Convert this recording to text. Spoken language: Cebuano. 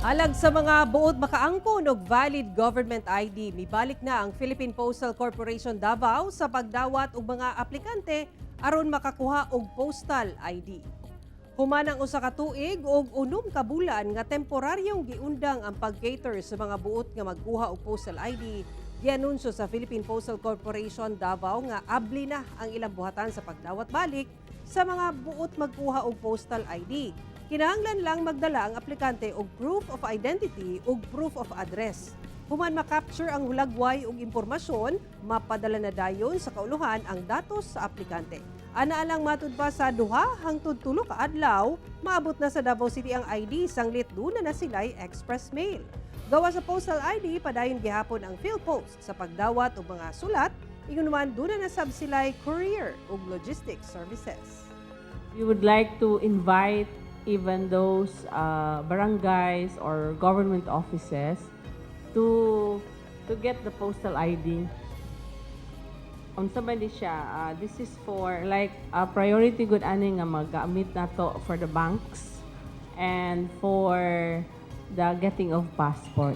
Alang sa mga buot makaangkon og valid government ID, mibalik na ang Philippine Postal Corporation Davao sa pagdawat og mga aplikante aron makakuha og postal ID. Human ang usa ka tuig og 6 ka bulan nga temporaryong giundang ang pag-cater sa mga buot nga magkuha og postal ID, gianunsyo sa Philippine Postal Corporation Davao nga abli na ang ilang buhatan sa pagdawat balik sa mga buot magkuha og postal ID. Kinahanglan lang magdala ang aplikante og proof of identity ug proof of address. Human ma-capture ang hulagway ug impormasyon, mapadala na dayon sa kauluhan ang datos sa aplikante. Ana lang, matud pa sa 2 hangtod 3 ka adlaw, maabot na sa Davao City ang ID sanglit duna na sila'y express mail. Gawas sa postal ID, padayon gihapon ang PhilPost sa pagdawat og mga sulat, ingon man duna na sab sila'y courier ug logistics services. We would like to invite even those barangays or government offices to get the postal ID. Unsa man di siya, this is for like a priority gud ani nga magamit nato for the banks and for the getting of passport.